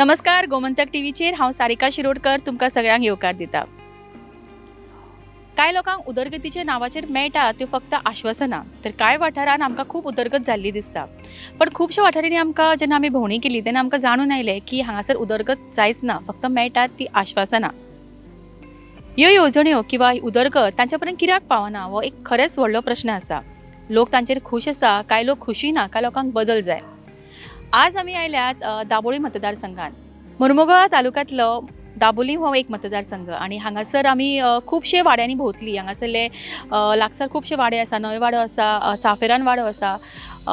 नमस्कार, गोमंतक टीव्हीचेर हांव सारिका शिरोडकर तुमकां सगळ्यांक येवकार दिता. कांय लोकांक उदरगतीच्या नांवाचेर मेळटा त्यो फक्त आश्वासनां, तर कांय वाठारांत आमकां खूब उदरगत जाल्ली दिसता. पण खुबश्या वाठारांनी आमकां जेन्ना आमी भोंवडी केली तेन्ना आमकां जाणून आयलें की हांगासर उदरगत जायच ना, फक्त मेळटात ती आश्वासनां. ह्यो येवजण्यो किंवा उदरगत तांच्या पर्यंत कित्याक पावना हो एक खरेंच व्हडलो प्रश्न आसा. लोक तांचेर खूश आसा, कांय लोक खुशी ना, कांय लोकांक बदल जाय. आज आमी आयल्यात दाबोळी मतदारसंघात. मुर्मुगांव तालुक्यांतलो दाबोली हो एक मतदारसंघ आनी हांगासर आमी खुबशे वाड्यांनी भोंवतली. हांगासरले लागसार खुबशे वाडे आसा, नवे वाडो आसा, चाफेरान वाडो आसा,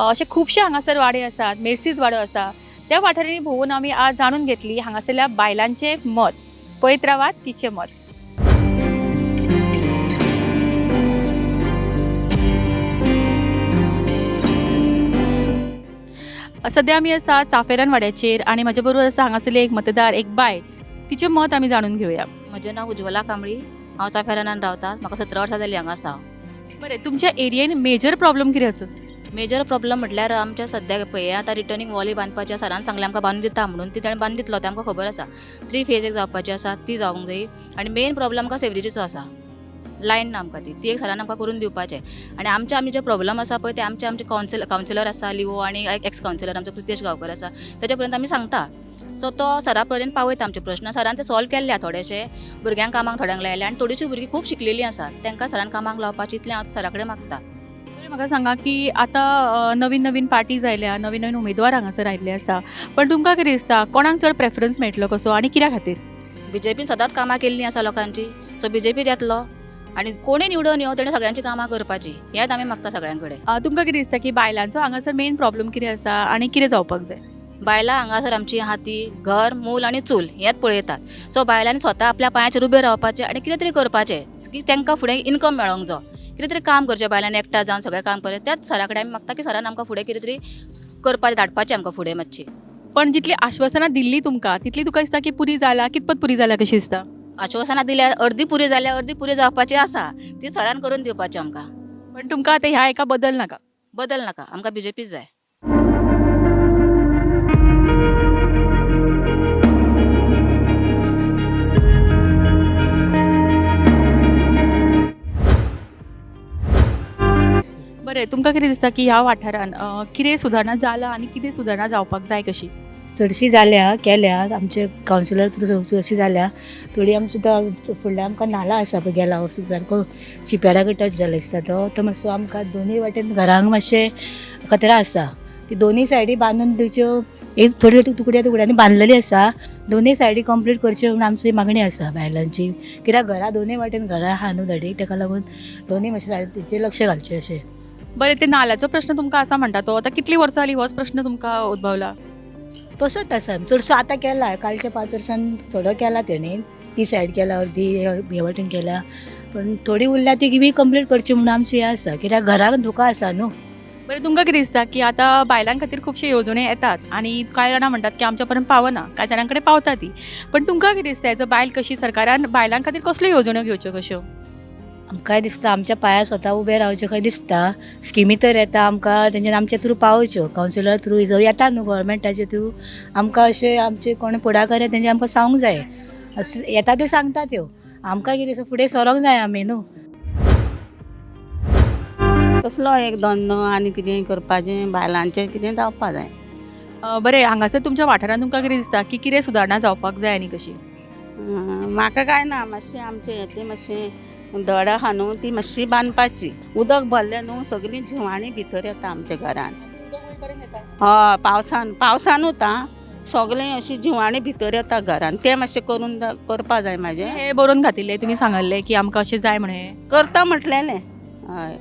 अशे खुबशे हांगासर वाडे आसात, मेर्सीज वाडो आसा. त्या वाठारांनी भोंवून आमी आज जाणून घेतली हांगासरल्या बायलांचें मत. पळयत रावात तिचें मत. सद्या आमी आसा चाफेरान वाड्याचेर आनी म्हाजे बरोबर आसा हांगासरली एक मतदार, एक बायल. तिचें मत आमी जाणून घेवया. म्हजें नांव उज्वला कांबळी, हांव चाफेरानान रावता. म्हाका 17 वर्सां जालीं हांगा आसा. बरें, तुमच्या एरियेन मेजर प्रॉब्लम कितें आसा? मेजर प्रॉब्लम म्हटल्यार आमच्या सद्याक पळय आतां रिटर्निंग वॉली बांदपाची आसा. सरान सांगलें आमकां बांदून दिता म्हणून, ती ताणें बांदून दितलो तें आमकां खबर आसा. 3 फेज एक जावपाची आसा, ती जावंक जाय. आनी मेन प्रॉब्लम आमकां सेवरेजीचो आसा, लायन ना आमकां, ती ती एक सरान आमकां करून दिवपाचें. आनी आमचे आमी जे प्रॉब्लम आसा पळय ते आमचे आमचे कावन्सिलर आसा लिओ आनी एक्स कावन्सिलर आमचो कृतेश गांवकर आसा, ताच्या पर्यंत आमी सांगता. सो तो सरा पर्यंत पावयता आमचे प्रश्न. सरान ते सॉल्व केल्ले आहा थोडेशे, भुरग्यांक कामाक थोड्यांक लायले आनी थोडीशीं भुरगीं खूब शिकलेलीं आसात, तांकां सरान कामाक लावपाची इतलें हांव सरा कडेन मागता. बरें, म्हाका सांगा की आतां नवीन नवीन पार्टीज आयल्या, नवीन नवीन उमेदवार हांगासर आयिल्ले आसा, पण तुमकां कितें दिसता कोणाक चड प्रेफरन्स मेळटलो कसो आनी कित्या खातीर? बीजेपीन सदांच कामां केल्लीं आसा लोकांची, सो बीजेपी येतलो आनी कोणूय निवडून येवं तेणें सगळ्यांची कामां करपाची हेंच आमी मागता सगळ्यां कडेन. तुमकां कितें दिसता की बायलांचो हांगासर मेन प्रॉब्लम कितें आसा आनी कितें जावपाक जाय? बायलां हांगासर आमची आहा ती घर, मूल आनी चूल हेंच पळयतात. सो बायलांनी स्वता आपल्या पांयाचेर उबें रावपाचें आनी कितें तरी करपाचें की तांकां फुडें इन्कम मेळोंक जाय, कितें तरी काम करचें बायलांनी एकठांय जावन सगळें काम करचें. त्याच सरा कडेन आमी मागता की सरान आमकां फुडें कितें तरी करपाचें, धाडपाचें आमकां फुडें मातशी. पण जितली आश्वासनां दिल्ली तुमकां तितली तुका दिसता की पुरी जाला, कितपत पुरी जाला कशी दिसता? आश्वासनां दिल्या, अर्दी पुरी जाल्या, अर्दी पुरी जावपाची आसा, ती सरान करून दिवपाची आमकां. पण तुमकां आतां ह्या एका बदल नाका? बदल नाका, आमकां बीजेपी जाय. बरें, तुमकां कितें दिसता की ह्या वाठारान कितें सुदारणा जाला आनी कितें सुदारणा जावपाक जाय कशी? चडशी जाल्या, केल्या आमचे कावन्सिलर थ्रू चडशी जाल्या. थोडी आमची तो फुडल्या आमकां नाला आसा पळय गेला सारको शिप्यारा टच जाला दिसता, तो तो मातसो आमकां दोनूय वाटेन घरांक मातशें खतरा आसा. ती दोनूय सायडी बांदून दिवच्यो, एक थोडी थोडी तुकड्या तुकड्यांनी बांदलेली आसा, दोनूय सायडी कंप्लीट करच्यो म्हूण आमची मागणी आसा बायलांची. कित्याक घरां दोनूय वाटेन घरां आहा न्हू धडीक, ताका लागून दोनूय मातशें सायडीचेर लक्ष घालचें अशें. बरें, ते नाल्याचो प्रश्न तुमकां आसा म्हणटा तो आतां कितलीं वर्सां जालीं होच प्रश्न तुमकां उद्भवला? तसोच आसा चडसो आतां केला, कालच्या 5 वर्सान थोडो केला तेणी, ती सायड केला अर्दी हे वाटेन केला, पण थोडी उरल्या ती बी कंप्लीट करची म्हणून आमची हें आसा. कित्याक घराक धोका आसा न्हू. बरें, तुमकां कितें दिसता की आतां बायलां खातीर खुबश्यो येवजण्यो येतात आनी कांय जाणां म्हणटात की आमच्या पर्यंत पावना, कांय जाणां कडेन पावता ती, पण तुमकां कितें दिसता एज अ बायल कशी सरकारान बायलां खातीर कसल्यो येवजण्यो घेवच्यो कश्यो? आमकांय दिसता आमच्या पांयार स्वता उबें रावचें खंय दिसता. स्किमी तर येता आमकां, तेंच्यानी आमच्या थ्रू पावोवच्यो, कावन्सिलर थ्रू जावं येता न्हू गव्हर्मेंटाचे थ्रू आमकां. अशें आमचे कोण फुडाकार तेंचे आमकां सांगूंक जाय, अशें येता त्यो सांगता त्यो आमकां कितें दिसता फुडें सरोंक जाय आमी न्हू. कसलो एक धंदो आनी कितें करपाचें बायलांचें कितें जावपा जाय. बरें, हांगासर तुमच्या वाठारांत तुमकां कितें दिसता की कितें सुदारणा जावपाक जाय आनी कशी? म्हाका कांय ना, मातशें आमचें हें तें मातशें धड आहा न्हू ती मातशी बांदपाची. उदक भरलें न्हू सगळीं जिवाणीं भितर येता आमच्या घरान. हय, पावसानूत आं सगळीं अशीं जिवाणीं भितर येता घरान, तें मातशें करून करपा जाय म्हाजें. हें बरोवन घातिल्लें तुमी सांगल्लें की आमकां अशें जाय म्हणून हें करता म्हटलेलें. हय,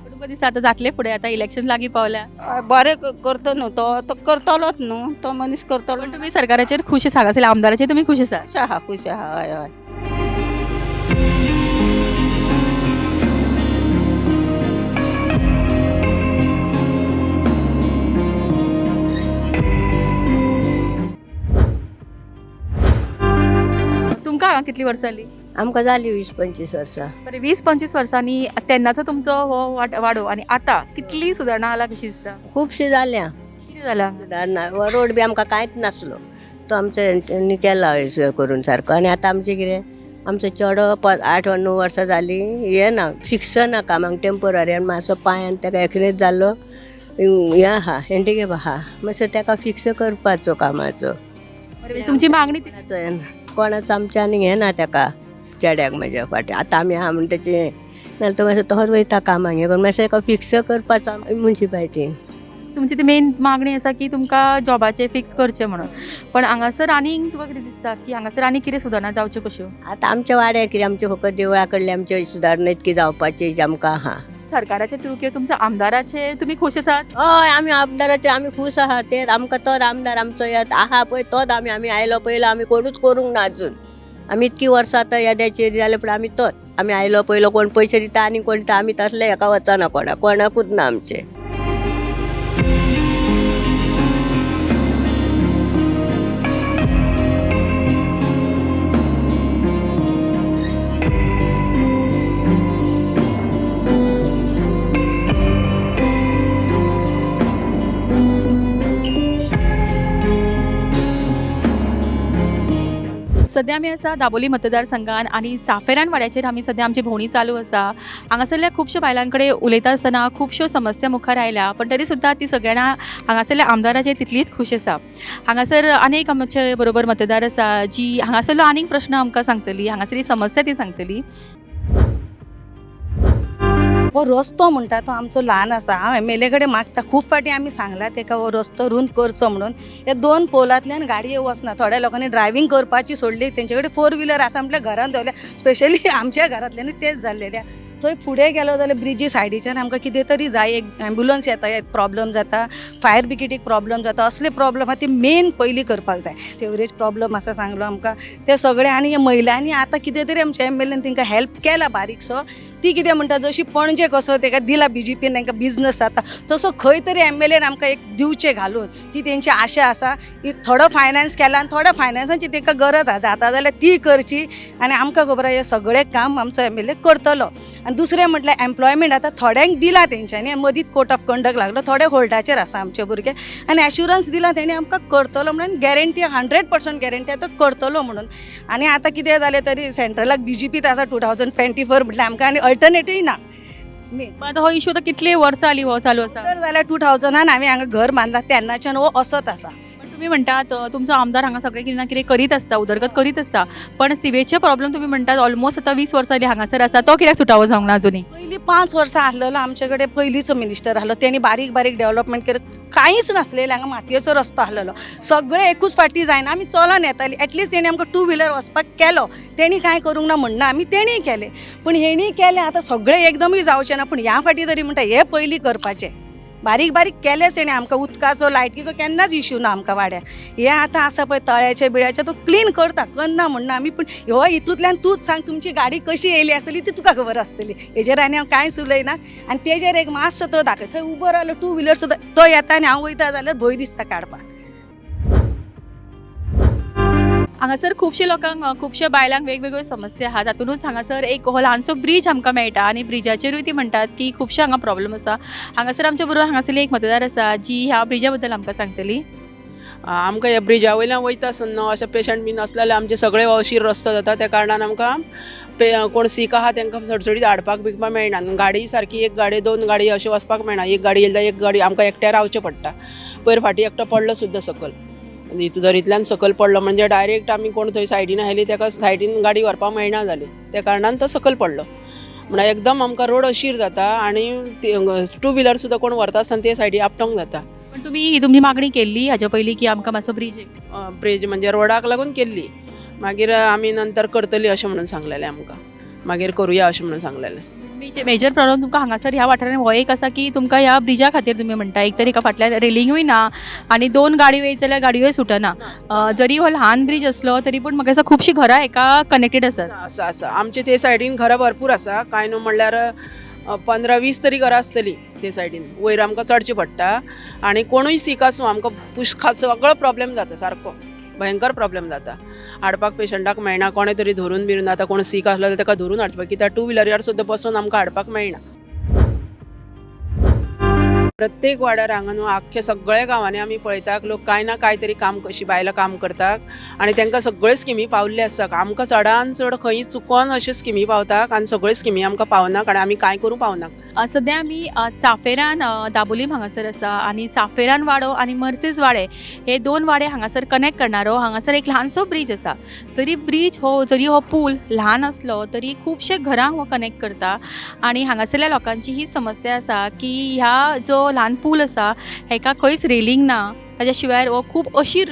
तुमकां दिसता आतां जातलें फुडें, आतां इलेक्शन लागीं पावल्या? हय, बरें करता न्हू तो, तो करतलोच न्हू तो मनीस करतलो. पण तुमी सरकाराचेर खूश आसा, हांगासरल्या आमदाराचेर तुमी खूश आसा? खूश आहा, खूश आहा. हय हय. तुमकां हांगा कितलीं वर्सां जालीं? आमकां जालीं 20-25 वर्सां. बरें, 20-25 वर्सांनी तेन्नाचो तुमचो हो वाडो आनी आतां कितली सुदारणा जाला कशी दिसता? खुबशी जाल्या कितें जाला? सुदारणा. हो रोड बी आमकां कांयच नासलो, तो तो आमचो हेंच्यांनी केला हें करून सारको. आनी आतां आमचें कितें, आमचो चेडो 8 वा 9 वर्सां जालीं हें ना, फिक्स ना कामाक, टेंपररी. आनी मातसो पांयान ताका एक्सिडेंट जाल्लो, हें आहा, हँडिकेप आहा, मातसो ताका फिक्स करपाचो कामाचो. बरें, तुमची मागणी ती- कोणाचो हें ना, कोणाचो आमच्या आनी हें ना ताका चेड्याक म्हज्या फाटीं. आतां आमी आहा म्हण तेचें हें नाल्यार तो मातसो तसोच वयता कामाक हें करून, मातसो ताका फिक्स करपाचो मुन्सिपालिटीन. तुमची ती मेन मागणी आसा की तुमकां जॉबाचें फिक्स करचें म्हणून. पण हांगासर आनीक तुका कितें दिसता की हांगासर आनीक कितें सुदारणां जावच्यो कश्यो? आतां आमच्या वाड्यार कितें, आमचे फकत देवळा कडले आमचे सुदारणा इतकी जावपाची जी आमकां आहा. सरकाराचे थ्रू किंवा तुमच्या आमदाराचेर तुमी खूश आसात? हय, आमी आमदाराचे आमी खूश आहा. ते आमकां तोच आमदार आमचो येत आहा पळय, तोच आमी आमी आयलो पयलो, आमी कोणूच करूंक ना अजून. आमी इतकी वर्सां आतां येद्याचेर जालें, पूण आमी तोच आमी आयलो पयलो. कोण पयशे दिता आनी कोण दिता, आमी तसले हेका वचना, कोणाक कोणाकूच ना आमचें. सध्या आमी आसा दाबोली मतदारसंघान आनी चाफेरान वाड्याचेर आमी सध्या आमची भोंवडी चालू आसा. हांगासरल्या खुबश्या बायलां कडेन उलयता आसतना खुबश्यो समस्या मुखार आयल्या, पण तरी सुद्दां ती सगळ्यांना हांगासरल्या आमदाराचेर तितलीच खूश आसा. हांगासर अनेक आमचे बरोबर मतदार आसा जी हांगासरलो आनीक प्रश्न आमकां सांगतली, हांगासरली समस्या ती सांगतली. हो रस्तो म्हणटा तो आमचो ल्हान आसा. हांव एम एल ए कडेन मागता, खूब फावटी आमी सांगलां तेका हो रस्तो रुंद करचो म्हणून. हे 2 पोलांतल्यान गाडयो वचना, थोड्या लोकांनी ड्रायव्हींग करपाची सोडली, तेंचे कडेन 4 व्हिलर आसा म्हटल्यार घरान दवरल्या, स्पेशली आमच्या घरांतल्यानूय तेच जाल्लेले. थंय फुडें गेलो जाल्यार ब्रिजी सायडीच्यान आमकां कितें तरी जाय, एक एम्बुलंस येता, एक प्रॉब्लम जाता, फायर ब्रिगेडीक प्रॉब्लम जाता, असले प्रॉब्लम आहा ती मेन पयलीं करपाक जाय. सिवरेज प्रॉब्लम आसा सांगलो आमकां ते सगळे. आनी महिलांनी आतां कितें तरी आमच्या एम एल एन तांकां हेल्प केला बारीकसो. ती कितें म्हणटा, जशी पणजे कसो तेका दिला बी जे पीन तांकां बिजनस जाता, तसो खंय तरी एम एल एन आमकां एक दिवचें घालून, ती तेंची आशा आसा. की थोडो फायनान्स केला आनी थोडो फायनान्साची तांकां गरज आसा, जाता जाल्यार ती करची. आनी आमकां खबर आहा हें सगळें काम आमचो एम एल ए करतलो. आनी दुसरें म्हटल्यार एम्प्लॉयमेंट आतां थोड्यांक दिला तेंच्यांनी, आनी मदींच कोड ऑफ कंडक्ट लागलो, थोडे होल्डाचेर आसा आमचे भुरगे, आनी एश्युरन्स दिला तेणी आमकां करतलो म्हणून, गॅरंटी 100% गॅरंटी आतां करतलो म्हणून. आनी आतां कितें जालें तरी सेंट्रलाक बी जे पीत आसा 2024 म्हटल्यार आमकां आनी अल्टरनेटीव ना. मेन पण आतां हो इशू आतां कितले वर्सां जालीं हो चालू आसा? तर जाल्यार 2000 आमी हांगा घर बांदला तेन्नाच्यान हो असोच आसा. पण तुमी म्हणटात तुमचो आमदार हांगा सगळें कितें ना कितें करीत आसता, उदरगत करीत आसता, पण सिवेजचे प्रॉब्लम तुमी म्हणटात ऑलमोस्ट आतां 20 वर्सां जालीं हांगासर आसा, तो कित्याक सुटावो जावंक ना अजुनूय? पयलीं 5 वर्सां आसलेलो आमचे कडेन पयलींचो मिनिस्टर आसलो, तेणी बारीक बारीक डेवलपमेंट केलें, कांयच नासलेलें हांगा, मातयेचो रस्तो आसलेलो, सगळें एकूच फावटी जायना, आमी चलोन येतालीं. एटलिस्ट तेणी आमकां 2 व्हिलर वचपाक केलो, तेणी कांय करूंक ना म्हणना आमी, तेणी केलें, पूण हेणी केलें आतां सगळें एकदमूय जावचें ना, पूण ह्या फावटी तरी म्हणटा हें पयलीं करपाचें. बारीक बारीक केलेंच तेणें आमकां, उदकाचो लायटीचो केन्नाच इशू ना आमकां वाड्यार. हें आतां आसा पळय तळ्याचें बिळ्याचें तो क्लीन करता, करना म्हणना आमी, पूण हो हितूंतल्यान तूंच सांग तुमची गाडी कशी येयली आसतली ती तुका खबर आसतली, हेजेर आनी हांव कांयच उलयना. आनी तेजेर एक मातसो तो दाखय, थंय उबो रावलो 2 व्हिलर सुद्दां तो येता आनी हांव वयता जाल्यार भंय दिसता काडपाक. हांगासर खुबशे लोकांक, खुबश्या बायलांक वेगवेगळ्यो समस्या आहा, तातूंतच हांगासर एक हो ल्हानसो ब्रीज आमकां मेळटा आनी ब्रिजाचेरूय ती म्हणटात की खुबशे हांगा प्रॉब्लम आसा. हांगासर आमच्या बरोबर हांगासरली एक मतदार आसा जी ह्या ब्रिजा बद्दल आमकां सांगतली. आमकां ह्या ब्रिजा वयल्यान वयता आसतना अशें पेशंट बीन आसले जाल्यार आमचे सगळे अशीर रस्तो जाता, त्या कारणान आमकां कोण सीक आहा तांकां सडसडीत हाडपाक बिडपाक मेळना. गाडी सारकी एक गाडी 2 गाडी अशें वचपाक मेळना, एक गाडी येयली एक गाडी आमकां एकट्या रावचें पडटा. पयर फाटीं एकटो पडलो सुद्दां सकयल, दरींतल्यान सकयल पडलो म्हणजे डायरेक्ट आमी कोण थंय सायडीन आयली ताका सायडीन गाडी व्हरपाक मेळना जाली, त्या कारणान तो सकयल पडलो. म्हणल्यार एकदम आमकां रोड अशीर जाता आनी 2 व्हिलर सुद्दां कोण व्हरता आसतना ते सायडी आपटोंक जाता. पण तुमी ही तुमची मागणी केल्ली हाच्या पयलीं की आमकां मातसो ब्रीज ब्रीज म्हणजे रोडाक लागून केल्ली, मागीर आमी नंतर करतली अशें म्हणून सांगलेलें आमकां, मागीर करुया अशें म्हणून सांगलेलें. मेजर प्रॉब्लम तुमकां हांगासर ह्या वाठारान हो एक आसा की तुमकां ह्या ब्रिजा खातीर तुमी म्हणटा एक तर एका फाटल्यान रेलिंगूय ना आनी 2 गाडयो येयत जाल्यार गाडयोय सुटना. जरी हो ल्हान ब्रीज आसलो तरी पूण म्हाका दिसता खुबशीं घरां हेका कनेक्टेड आसात. आसा आसा आमचे ते सायडीन घरां भरपूर आसा, कांय न्हू म्हणल्यार 15-20 तरी घरां आसतलीं ते सायडीन, वयर आमकां चडचें पडटा आनी कोणूय सीक आसूं आमकां पुष्कळ सगळो प्रॉब्लम जाता, सारको भयंकर प्रॉब्लम जाता. हाडपाक पेशंटाक मेळना, कोणें तरी धरून बिरून आतां कोण सीक आसलो जाल्यार ताका धरून हाडपाक, कित्याक 2 व्हिलरार सुद्दां बसून आमकां हाडपाक मेळना. प्रत्येक वाड्यार हांगा न्हू आख्खे सगळ्या गांवांनी आमी पळयतात लोक कांय ना कांय तरी काम कशी बायलां काम करतात आनी तांकां सगळे स्किमी पावल्ले आसा. आमकां चडान चड खंय चुकोन अश्यो स्किमी पावता आनी सगळ्यो स्किमी आमकां पावना कारण आमी कांय करूंक पावना. सद्या आमी चाफेरान दाबोलीम हांगासर आसा आनी चाफेरान वाडो आनी मर्सीस वाडे हे दोन वाडे हांगासर कनेक्ट करणारो हांगासर एक ल्हानसो ब्रीज आसा. जरी ब्रीज हो जरी हो पूल ल्हान आसलो तरी खुबशे घरांक हो कनेक्ट करता आनी हांगासरल्या लोकांची ही समस्या आसा की ह्या जो ल्हान पूल आसा हेका खंयच रेलिंग ना, ताच्या शिवाय हो खूब अशीर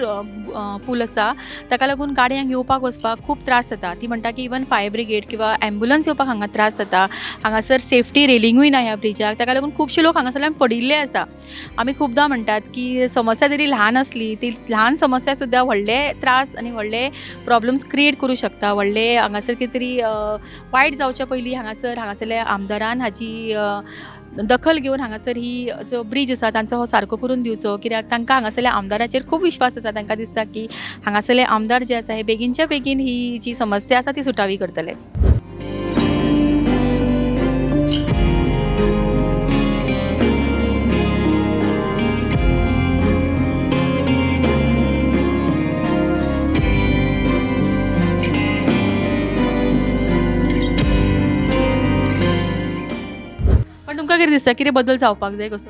पूल आसा, ताका लागून गाडयांक येवपाक वचपाक खूब त्रास जाता. ती म्हणटा की इवन फायर ब्रिगेड किंवा एम्बुलन्स येवपाक हांगा त्रास जाता. हांगासर सेफ्टी रेलिंगूय ना ह्या ब्रिजाक, ताका लागून खुबशे लोक हांगासरल्यान पडिल्ले आसा. आमी खुबदां म्हणटात की समस्या जरी ल्हान आसली ती ल्हान समस्या सुद्दां व्हडले त्रास आनी व्हडले प्रॉब्लम्स क्रिएट करूं शकता. व्हडले हांगासर कितें तरी वायट जावच्या पयलीं हांगासरल्या आमदारान हाजी दखल घेवन हांगासर ही जो ब्रीज आसा तांचो हो सारको करून दिवचो, कित्याक तांकां हांगासरल्या आमदाराचेर खूब विश्वास आसा. तांकां दिसता की हांगासरले आमदार जे आसा हे बेगीनच्या बेगीन ही जी समस्या आसा ती सुटावी करतले. पण तुमकां कितें दिसता कितें बदल जावपाक जाय कसो?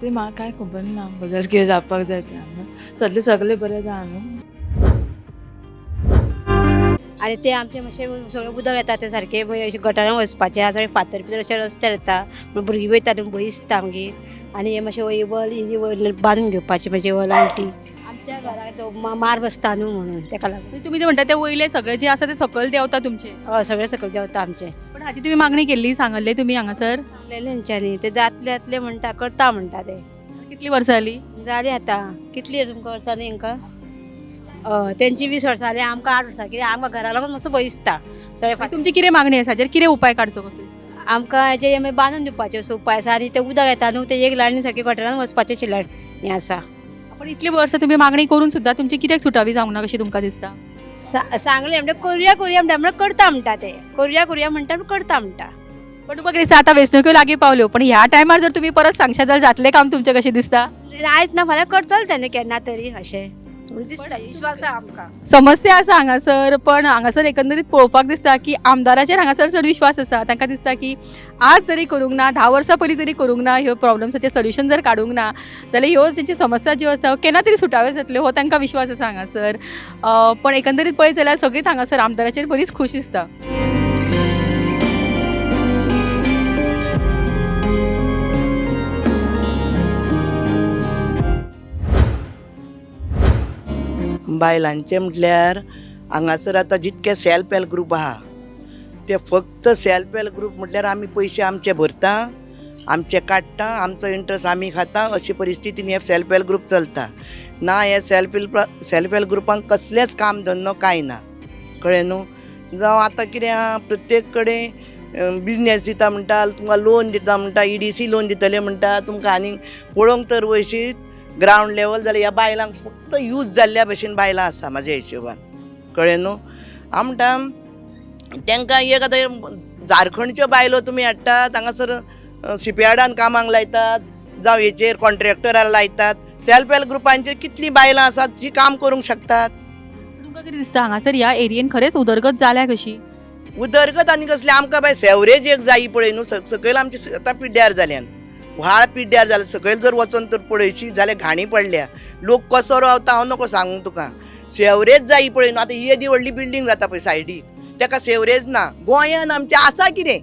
ते म्हाका कांय खबर ना बदल कितें जावपाक जाय तें हांगा सगळें सगळें बरें जाता न्हू. आनी ते आमचें मातशें सगळें उदक येता तें सारकें मागीर अशें गटारान वचपाचें आसा, सगळें फातर भितर अशें रस्त्यार येता, मागीर भुरगीं वयता न्हू भंय दिसता मागीर. आनी हें मातशें वल बांदून घेवपाचें मातशें वलांटी आमच्या घराक तो मार बसता न्हू म्हणून तेका लागून. तुमी ते म्हणटा ते वयले सगळे जे आसा ते सकयल देंवता तुमचे? हय सगळें सकयल देंवता आमचें. पण हाची तुमी मागणी केल्ली सांगल्ले तुमी हांगासर? सांगलेलें तेंच्यांनी ते जातले जातले म्हणटा करता म्हणटा ते. कितली वर्सां जाली? जालीं आतां कितली तुमकां वर्सां न्ही हांकां? हय तेंची 20 वर्सां जालीं, आमकां 8 वर्सां, कित्याक आमकां घरा लागून मातसो भंय दिसता सगळें. तुमची कितें मागणी आसा हाचेर कितें उपाय काडचो कसो दिसता? आमकां हेजें मागीर बांदून दिवपाचें असो उपाय आसा. आनी तें उदक येता न्हू तें एक लायनी सारकें गटरान वचपाचें आशिल्लें हें आसा. पण इतली वर्सां तुमी मागणी करून सुद्दां तुमची कित्याक सुटावी जावंक ना कशी तुमकां दिसता? सांगलें म्हणटा करुया करुया म्हणटा, म्हणल्यार करता म्हणटा ते, करुया करुया म्हणटा करता म्हणटा. पण तुमकां कितें दिसता आतां वेंचणुक्यो लागीं पावल्यो, पण ह्या टायमार जर तुमी परत सांगशात जाल्यार जातलें काम तुमचें कशें दिसता? आयज ना फाल्यां करतले तेन्ना केन्ना तरी अशें म्हणून दिसता, विश्वास आसा आमकां. समस्या आसा हांगासर, पण हांगासर एकंदरीत पळोवपाक दिसता की आमदाराचेर हांगासर चड विश्वास आसा. तांकां दिसता की आज जरी करूंक ना, 10 वर्सां पयलीं जरी करूंक ना, ह्यो प्रॉब्लम्साचें सोल्युशन जर काडूंक ना जाल्यार ह्यो जेंची समस्या ज्यो आसा केन्ना तरी सुटाव्यो जातल्यो हो तांकां विश्वास आसा हांगासर. पण एकंदरीत पळयत जाल्यार सगळींच हांगासर आमदाराचेर बरीच खूश दिसता. बायलांचें म्हटल्यार हांगासर आतां जितके सेल्फ हेल्प ग्रूप आहा ते फक्त सेल्फ हेल्प ग्रूप म्हटल्यार आमी पयशे आमचे भरता, आमचे काडटा, आमचो इंट्रस्ट आमी खाता, अशी परिस्थितीन हे सेल्फ हेल्प ग्रूप चलता. ना हे सेल्फ हेल्प ग्रुपांक कसलेंच काम धंदो कांय ना, कळ्ळें न्हू. जावं आतां कितें आहा प्रत्येक कडेन बिजनेस दिता म्हणटा, तुमकां लोन दिता म्हणटा, EDC loan दितले म्हणटा तुमकां. आनीक पळोवंक तर वयशीत ग्रावंड लेवल जाल्यार ह्या बायलांक फक्त यूज जाल्ल्या भशेन बायलां आसा म्हाज्या हिशोबान, कळ्ळें न्हू. हांव म्हणटा तांकां एक आतां झारखंडच्यो बायलो तुमी हाडटात हांगासर शिपयार्डान कामाक लायतात, जावं हेचेर कॉन्ट्रॅक्टराक लायतात. सेल्फ हेल्प ग्रुपांचेर कितलीं बायलां आसात जीं काम करूंक शकतात? तुमकां कितें दिसता हांगासर ह्या एरियेन खरेंच उदरगत जाल्या कशी? उदरगत आनी कसली आमकां बाय सेवरेज एक जायी पळय न्हू, सकयल आमची आतां पिड्ड्यार जाल्यान, व्हाळ पिड्ड्यार जाल्या, सकयल जर वचोन तर पळयशी जाल्यार घाणी पडल्या, लोक कसो रावता हांव नको सांगूंक तुका. सेवरेज जायी पळय न्हू, आतां येदी व्हडली बिल्डींग जाता पळय सायडीक, तेका सेवरेज ना. गोंयान आमचें आसा कितें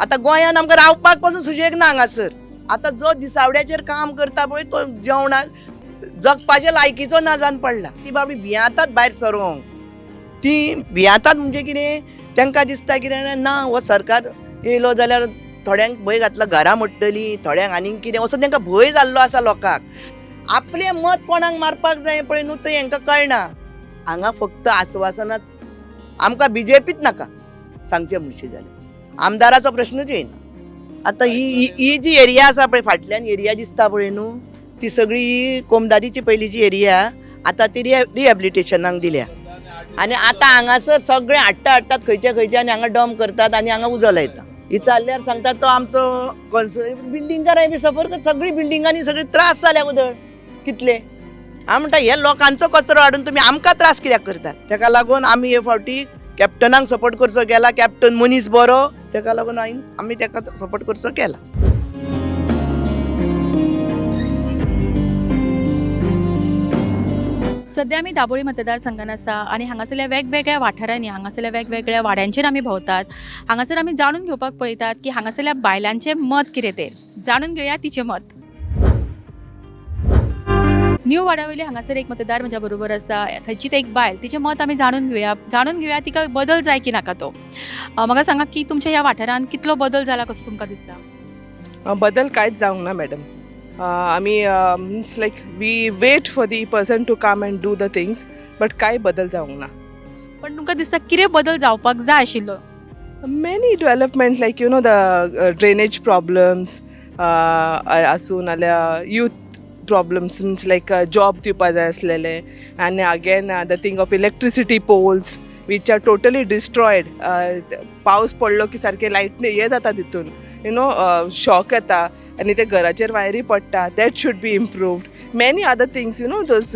आतां? गोंयान आमकां रावपाक पासून सुशेग ना हांगासर. आतां जो दिसावड्याचेर काम करता पळय तो जेवणाक जगपाच्या लायकीचो ना जावन पडला. ती बाबडी भियेतात भायर सरोंक, ती भियेतात म्हणजे कितें तांकां दिसता कितें ना हो सरकार येयलो जाल्यार थोड्यांक भंय घातला घरां मोडटली, थोड्यांक आनीक कितें असो तांकां भंय जाल्लो आसा लोकांक. आपलें मत कोणाक मारपाक जाय पळय न्हू तें हांकां कळना. हांगा फक्त आस्वासनां, आमकां BJPच नाका सांगचें म्हणशी जाल्यार, आमदाराचो प्रश्नूच येयना. आतां ही ही जी एरिया आसा पळय फाटल्यान एरिया दिसता पळय न्हू ती सगळी कोमदादीची पयलींची एरिया आतां ती रिहेबिलिटेशनाक दिल्या. आनी आतां हांगासर सगळें हाडटा हाडटात खंयचे खंयचे आनी हांगा डंप करतात आनी हांगा उजो लायता. विचारल्यार सांगता तो आमचो कॉन्सुलर बिल्डिंगाराय बी सफर कर सगळी बिल्डिंगांनी सगळी त्रास जाल्या उदळ कितले. हांव म्हणटा हे लोकांचो कचरो हाडून तुमी आमकां त्रास कित्याक करतात. तेका लागून आमी हे फावटी कॅप्टनाक सपोर्ट करचो गेला. कॅप्टन मनीस बरो, तेका लागून आमी तेका सपोर्ट करचो केला. सध्या आमी दाबोळी मतदारसंघान आसा आनी हांगासरल्या वेगवेगळ्या वाठारांनी, हांगासरल्या वेगवेगळ्या वाड्यांचेर आमी भोंवतात. हांगासर आमी जाणून घेवपाक पळयतात की हांगासरल्या बायलांचें मत कितें तें. जाणून घेवया तिचें मत. न्यू वाड्यावयली हांगासर एक मतदार म्हज्या बरोबर आसा, थंयचीच एक बायल. तिचें मत आमी जाणून घेवया, जाणून घेवया तिका बदल जाय की नाका तो. म्हाका सांगा की तुमच्या ह्या वाठारांत कितलो बदल जाला कसो तुमकां दिसता? बदल कांयच जावंक ना मॅडम. आमी means like we wait for the person to come and do the things, but कांय बदल जावंक ना. पण तुमकां दिसता कितें बदल जावपाक जाय आशिल्लो? Many development, like you know the drainage problems आसूं नाल्यार youth problems, means like job दिवपा जाय आसलेले, आनी again the thing of electricity poles which are totally destroyed. पावस पडलो की सारकें लायट हें जाता, तितून you know shock येता आनी ते घराचेर वायरी पडटा. That should be improved. Many other things, you know, those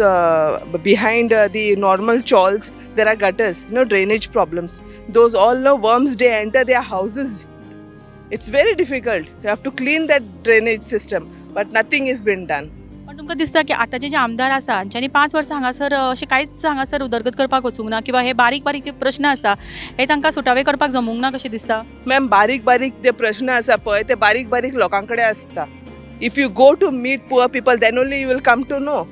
behind the normal chawls there are gutters, no drainage problems, those all no worms, they enter their houses. It's very difficult. You have to clean that drainage system, but nothing is been done. पण तुमकां दिसता की आतांचे जे आमदार आसा हांच्यांनी 5 वर्सां हांगासर अशें कांयच हांगासर उदरगत करपाक वचूंक ना किंवा हे बारीक बारीक जे प्रश्न आसा हे तांकां सुटावे करपाक जमूंक ना कशें दिसता? मॅम, बारीक बारीक जे प्रश्न आसा पळय ते बारीक बारीक लोकां कडेन आसता. If you go to meet poor people, then only you will come to know.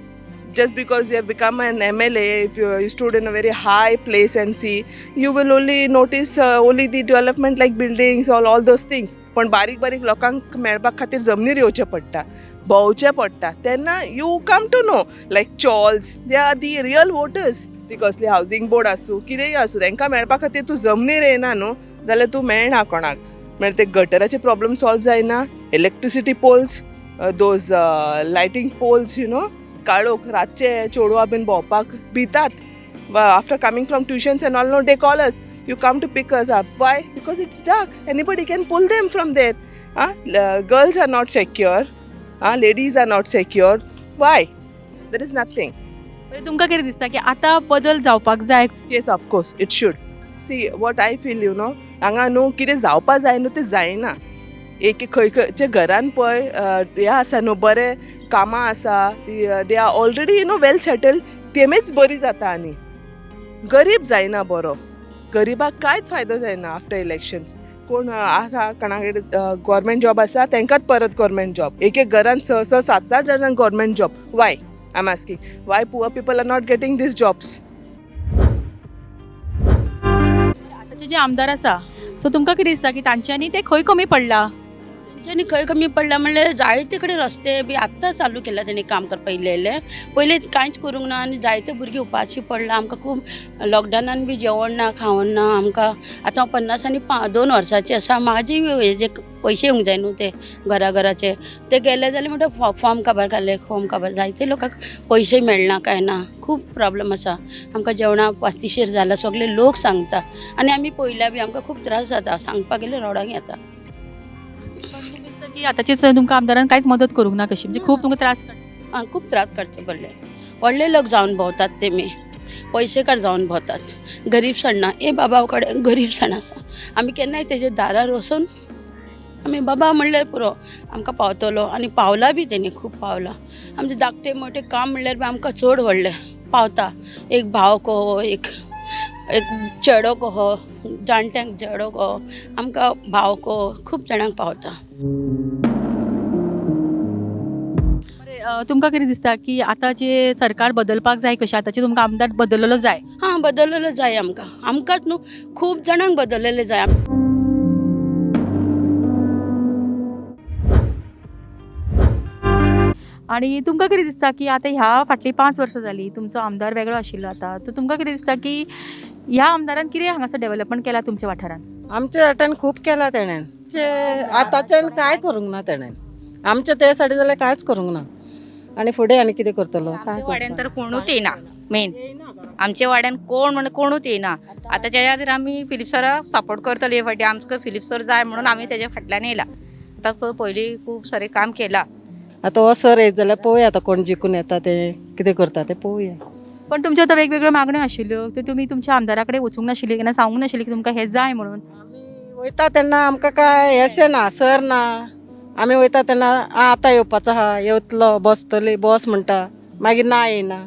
Just because you have become an MLA, if you stood in a very high place and see, you will only notice only the development like buildings, all those things. पण बारीक बारीक लोकांक मेळपा खातीर जमनीर येवचें पडटा, भोंवचें पडटा, तेन्ना you come to know like chawls, they are the real voters. ती कसली हावजींग बोर्ड आसूं कितेंय आसूं, तांकां मेळपा खातीर तूं जमनीर येयना न्हू जाल्यार तूं मेळना कोणाक. म्हळ्यार ते गटराचे प्रॉब्लम सॉल्व जायना, electricity poles, those lighting poles, you know, काळोख रातचे चेडवां बीन भोंवपाक भितात. After coming from tuitions and all, no, they call us, you come to pick us up. Why? Because it's dark, anybody can pull them from there. Ah, girls are not secure, ah, ladies are not secure. Why? There is nothing. बरें, तुमकां कितें दिसता की आतां बदल जावपाक जाय? Yes, of course it should. See what I feel, you know, हांगा न्हू कितें जावपा जाय न्हू तें जायना. एक खंय खंयच्या घरान पळय हें आसा न्हू, बरें कामां आसा, they are already you know well settled, तेमीच बरी जाता आनी गरीब जायना बरो. गरिबाक कांयच फायदो जायना आफ्टर इलेक्शन्स. कोण आसा कोणा कडेन गोवोरमेंट जॉब आसा तांकांच परत गोवोरमेंट जॉब. एक एक घरान 6 6 7 7 जाणांक government job. Why I am asking, why poor people are not getting these jobs? आतांचे जे आमदार आसा सो तुमकां कितें दिसता की तांच्यांनी ते खंय कमी पडला? तेंच्यांनी खंय कमी पडला म्हणल्यार जायते कडेन रस्ते बी आत्तां चालू केला तेणी काम करपाक इल्लें इल्लें, पयलीं कांयच करूंक ना. आनी जायते भुरगीं उपाशी पडला. आमकां खूब लॉकडावनान बी जेवण ना, खावण ना आमकां. आतां हांव 50 आनी 2 वर्सांची आसा. म्हाजी हेजे पयशे येवंक जाय न्हू ते घरा घराचे, ते गेले जाल्यार म्हणटा फॉर्म काबार घाले, फॉर्म काबार. जायते लोकांक पयशे मेळना कांय ना, खूब प्रॉब्लम आसा आमकां. जेवणाक पातिशेर जाला सगळे लोक सांगता आनी आमी पयल्या बी आमकां खूब त्रास जाता, सांगपाक गेल्यार रडोंक येता. की आतांचे तुमकां आमदारान कांयच मदत करूंक ना कशी, म्हणजे खूब तुमकां त्रास काडटा? आं, खूब त्रास काडचे पडले. व्हडले लोक जावन भोंवतात, तेमी पयशेकार जावन भोंवतात, गरीब सणना. ए बाबा कडेन गरीब सण आसा, आमी केन्नाय तेजे दारार वचून आमी बाबा म्हणल्यार पुरो आमकां पावतलो. आनी पावला बी तेणी खूब पावला. आमचे धाकटे मोठे काम म्हणल्यार बी आमकां चड व्हडलें पावता. एक भाव कहो, एक एक चेडो कहो, जाणट्यांक चेडो कहो, आमकां भाव कहो, खूब जाणांक पावता. बरें, तुमकां कितें दिसता की आतां जे सरकार बदलपाक जाय कशें, आतांचे तुमकां आमदार बदललेलो जाय? हां, बदललेलो जाय आमकां. आमकांच न्हू, खूब जाणांक बदललेले जाय. आनी तुमकां कितें दिसता की आतां ह्या फाटलीं 5 वर्सां जालीं तुमचो आमदार वेगळो आशिल्लो आतां, तर तुमकां कितें दिसता की ह्या आमदारान कितें हांगासर डेवलपमेंट केलां तुमच्या वाठारान? आमच्या वाट्यान खूब केलां तेणेन. आतांच्यान कांय करूंक ना तेणेन. आमच्या ते सायडीन जाल्यार कांयच करूंक ना. आनी फुडें आनी कितें करतलो? आमच्या वाड्यान तर कोणूच येना. मेन आमच्या वाड्यान कोण म्हणजे कोणूच येयना. आतां तेज्या खातीर आमी फिलीप सराक सपोर्ट करतले हे फावटी. आमकां फिलीप सर जाय म्हणून आमी तेज्या फाटल्यान येयला. आतां पयलीं खूब सारें काम केलां. आतां हो सर येयत जाल्यार पळोवया आतां कोण जिखून येता तें, कितें करता तें पळोवया. पण तुमच्यो आतां वेगवेगळ्यो मागण्यो आशिल्ल्यो, त्यो तुमी तुमच्या आमदारा कडेन वचूंक नाशिल्ली, केन्ना सांगूंक नाशिल्ली की तुमकां हें जाय म्हणून? आमी वयता तेन्ना आमकां काय अशें ना, सर ना. आमी वयता तेन्ना आतां येवपाचो आहा, येतलो, बसतली बस म्हणटा, मागीर ना येयना.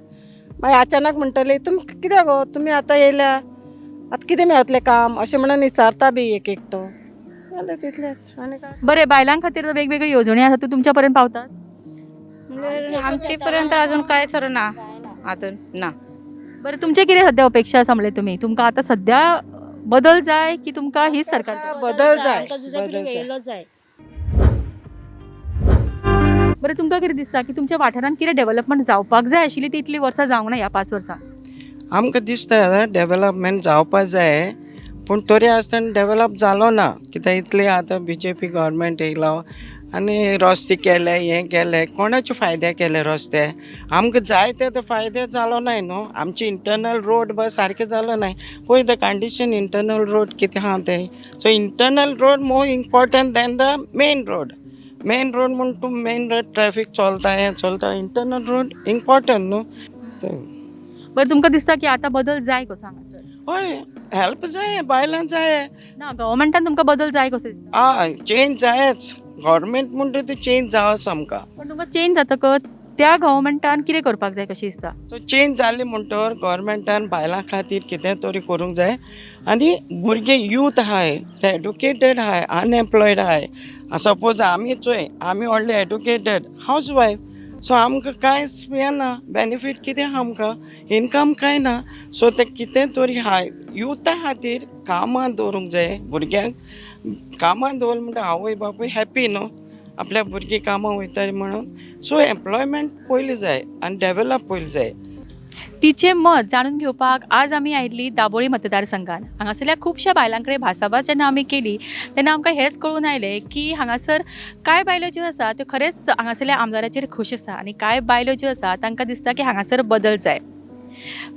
मागीर अचानक म्हणटली तुमी कित्याक गो तुमी आतां येयल्या, आतां कितें मेळतलें काम अशें म्हणून विचारता बी एक एकटो. जालें तितलेंच आनी काय. बरें, बायलां खातीर वेगवेगळ्यो येवजण्यो आसात, त्यो तुमच्या पर्यंत पावतात? म्हणल्यार आमचे पर्यंत अजून कांयच ना, आतां ना. बरें, तुमचें कितें सद्या अपेक्षा आसा म्हणलें तुमी? तुमकां आतां सद्या बदल जाय की तुमकां हीच सरकार जाय? बदल जाय, बदल जाय. बरें, तुमकां कितें दिसता की तुमच्या वाठारांत कितें डेव्हलपमेंट जावपाक जाय आशिल्ली ती इतलीं वर्सां जावंक ना ह्या 5 वर्सांत? आमकां दिसता डेवलपमेंट जावपा जाय, पूण तरी आसतना डेवलप जालो ना. कित्याक इतले आतां बीजेपी गव्हर्मेंट येयलो आनी रस्ते केले, हें केले, कोणाचे फायदे केले रस्ते? आमकां जाय ते फायदे जालो नाय न्हू. आमचे इंटरनल रोड बस सारके जालो नाय. पळय the condition internal road कितें आहा तें. So internal road more important than the main road. Main road म्हूण तूं मेन रोड ट्रॅफीक चलता, हें चलता, इंटरनल रोड इम्पॉर्टंट न्हू. बरें, तुमकां दिसता की आतां बदल जाय कसो हांगासर? हय, हेल्प जाय, बायलां जाय. ना, गव्हर्मेंटान तुमकां बदल जाय कसो दिसता? आं, चेंज जायच. गव्हर्मेंट म्हणटा ते चेंज जावच आमकां. पण तुमकां चेंज जातकच त्या गव्हर्मेंटान कितें करपाक जाय कशें दिसता? सो चेंज जाली म्हणटकर गव्हर्मेंटान बायलां खातीर कितें तरी करूंक जाय. आनी भुरगे यूथ आहाय ते एडुकेटेड आहाय, अनएम्प्लॉयड आहाय. सपोज आमी चोय, आमी व्हडले एडुकेटेड हावज वायफ, सो आमकां कांयच हें ना, बेनिफीट कितें आहा आमकां, इनकम कांय ना. सो तें कितें तरी आहाय युथा खातीर कामां दवरूंक जाय भुरग्यांक. कामां दवरलें म्हणटा आवय बापूय हॅप्पी न्हू, आपल्या भुरगीं कामां वयताली म्हणून. सो एम्प्लॉयमेंट पयलीं जाय आनी डेवलप पयलीं जाय. तिचें मत जाणून घेवपाक आज आमी आयिल्ली दाबोळी मतदारसंघान. हांगासरल्या खुबश्या बायलां कडेन भासाभास जेन्ना आमी केली तेन्ना आमकां हेंच कळून आयलें की हांगासर कांय बायलो ज्यो आसा त्यो खरेंच हांगासरल्या आमदाराचेर खूश आसा आनी कांय बायलो ज्यो आसा तांकां दिसता की हांगासर बदल जाय.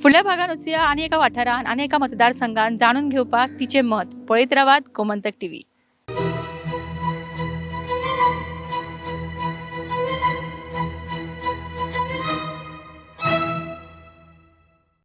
फुडल्या भागान वचुया आनी एका वाठारान आनी एका मतदारसंघान जाणून घेवपाक तिचें मत. पळयत रावात गोमंतक टीव्ही.